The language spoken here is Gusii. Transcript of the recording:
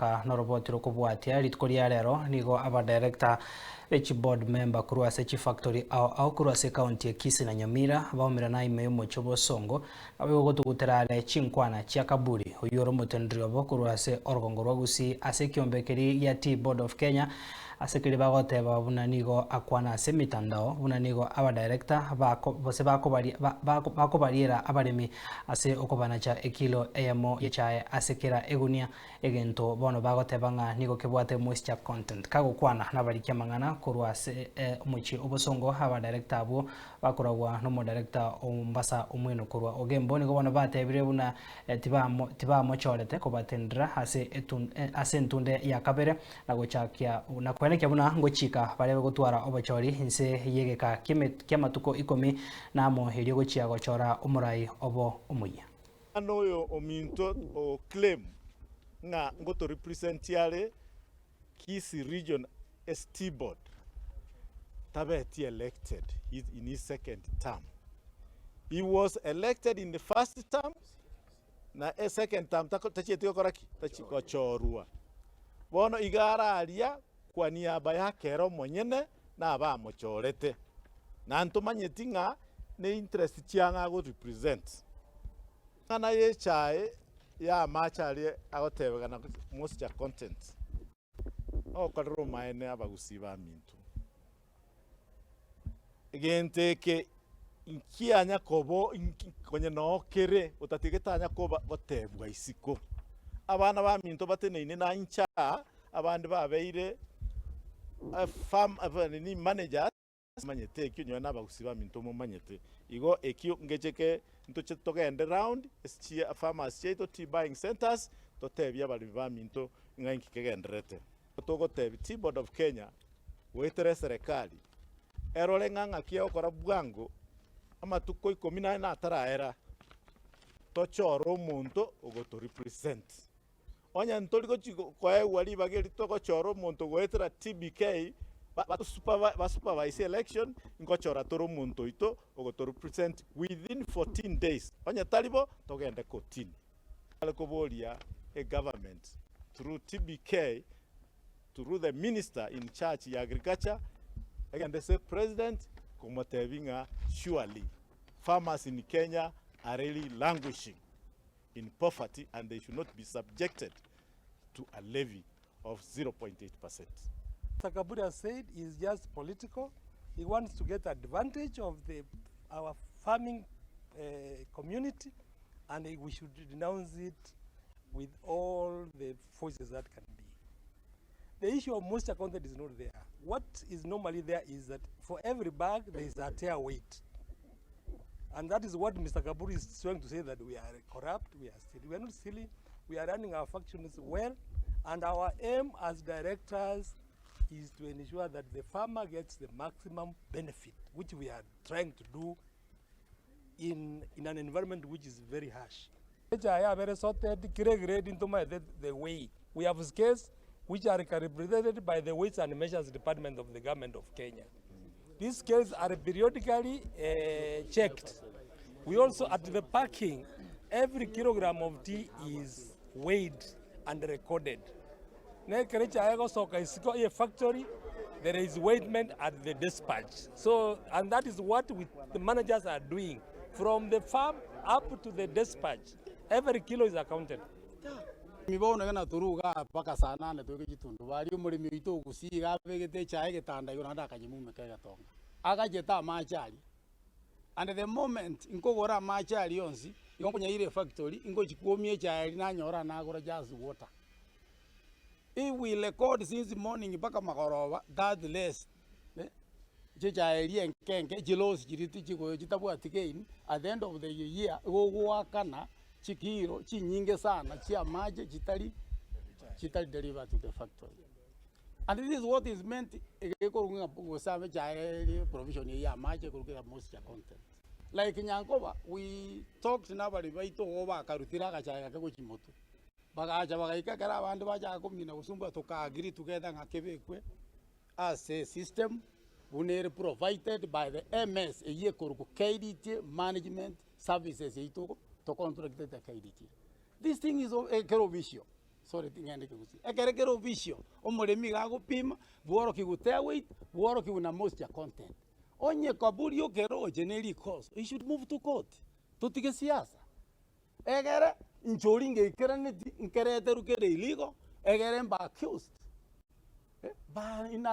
Omogaka noroboti rokobwatia rituko ria rero nigo abadirector be chiboard member korwa ase chifactory ao ao korwa ase ecounty ya Kisii na Nyamira baumerana ime yomochie obosongo naboigo gotugutera are chinkwana chia Kaburi oyio ore omoteneneri obo korwa ase orogongo rwa Gusii ase ekiombe keria gia Tea Board of Kenya ase keria bagoteba buna nigo akwana ase emitandao buna nigo abadirector bako gose bakobaria bakobariera abaremi ase okobanacha ekilo eyemo y'echae ase kera egunia, egento bono bagoteba ng'a nigo kebwate moisture content. Kagokwana nabariki amang'ana korwa ase omochie obosongo, abadirector abwo bakoragwa nomodirector o Mombasa Omweno korwa Ogembo nigo bono batebire buna tibamochorete kobatendera ase ase entunde ya kabere na gochakia na koenekia buna ngochika bare gotwara obochori inse y'egeka ki'amatuko ikomi na amo erio gochia gochora omorai obo omoyia. Omwana oyo ominto o claim ng'a ngoto represent are Kisii region as tea board tabeti elected in his second term. He was elected in the first term na e second term tachieti gokora ki? Tachi gochorwa. Bono iga araria kwa niaba ya kera omonyene na abamochorete. Na ntomanyeti ng'a ne interest chiang'o ago represent. Eng'ana ya echae ya amache aria agotebekana moisture content. Ogokorera omaene abagusii baminto. Egento eke nkianya kobo konye noo kere otatigete anya koba gotebwa isiko. Abana baminto bateneine na inche aa, abande babeire farm nini managers. Manyete ekio nyowe nabagusii baminto momanyete. Igo ekio ngecheke ntoche togende round ase chi farmers chiaito tea buying centers totebie abaremi baminto ng'a inki kegendererete. Togotebia Tea Board of Kenya goetera eserekari erore ng'a ng'aki egokora bwango amatuko ikomi na ane ataraera tochore omonto ogoto represent. Onye ntori gochi koegwa ribaga eri togochora omonto goetera TBK, ba supervise election, ngochora tore omonto oito ogoto represent within 14 days. Onye tari bo, togende kotini. Nare koboria egovernment through TBK, through the minister in charge ya agriculture, egende ase president komotebia ng'a surely farmers in Kenya are really languishing. in poverty and they should not be subjected to a levy of 0.8 percent. Mr. Kaburi has said is just political. He wants to get advantage of the, our farming uh, community and we should denounce it with all the forces that can be. The issue of moisture content is not there. What is normally there is that for every bag there is a tare weight. And that is what Mr. Kaburi is trying to say that we are corrupt, we are stealing. We are not stealing, we are running our functions well. And our aim as directors is to ensure that the farmer gets the maximum benefit, which we are trying to do in, in an environment which is very harsh. Echae yabere sorted, kere grade ntomaete the way. We have scales which are calibrated by the Weights and Measures Department of the Government of Kenya. These scales are periodically uh, checked. We also, at the packing, every kilogram of tea is weighed and recorded. Nekere echae egosoka isiko ye factory, there is weighment at the dispatch. So, and that is what we, the managers are doing. From the farm up to the dispatch, every kilo is accounted. Bono iga natoruga aa mpaka saa nane toike chitundubari, omoremi oito ogusii iga abegete echae egetanda igoro naende akanyemumeka egetonga, agachete amache aria. And the moment nkogora amache aria onsi, igo nkonyaira efactory, ngochi kwomia echae eria nanyora nagora just water. If we record since morning mpaka magoroba, that less eh, chichae eria enke enke chiloss chiria tichigoyo chitabwati gain, at the end of the year igo ogoakana chikiro chinyinge sana chia amache chitari chitari delivered to the factory. And this is what is meant egekorwa ng'a gose echae eria provision eye ya amache ekorwa moisture content. Like Nyankoba we talked na abaremi baito igo bakarutire agachae gake gochia motwe. Bagacha bagaika ekero abande bachaka komina gosumbua toka agree together ng'a kebekwe ase esystem buna ere provided by the MS eyio ekorokwa KDT Management Services eyio togo tocontractete KDT. This thing is ekero official. Sorry ting'ende ekegusii. Ekere kere official, omoremi iga agopima, bworokigwe tare weight, bworokigwe na moisture content. Onye kaburi okeroche ne rikoso, he should move to court, totige siasa. Egere inche oria ngeikeraneti nkereterwe kere illegal, egere mbe accused, eh, ba ina.